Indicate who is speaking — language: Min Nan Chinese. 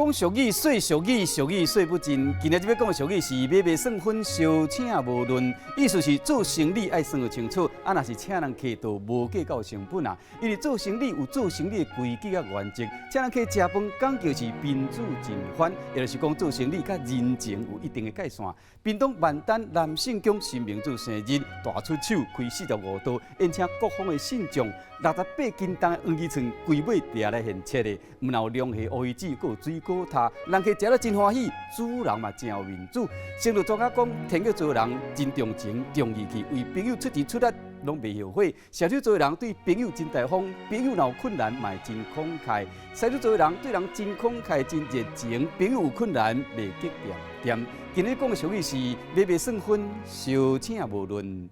Speaker 1: 講俗語，說俗語，俗語說不盡。今日這欲講的俗語是買賣算分，相請無論。意思是做生意愛算清楚，啊，若是請人客就無計較成本啊。因為做生意有做生意的規矩佮原則，請人客食飯講究是賓主盡歡，也就是講做生意佮人情有一定的界線。屏東萬丹南勝宮新明主生日，大出手開45道，宴請各方的信眾，68斤重的黃魚腸規尾掠來現切的，毋但有龍蝦、烏魚子，閣有水果塔，人客食了真歡喜，主人嘛真有面子。先有專家講，天蠍座人真重情重義氣，為朋友出錢出力攏袂後悔。射手座的人對朋友真大方，朋友若有困難嘛會真慷慨。獅子座的人對人真慷慨、真熱情，朋友有困難袂激恬恬。今日講的俗語是買賣算分，相請無論。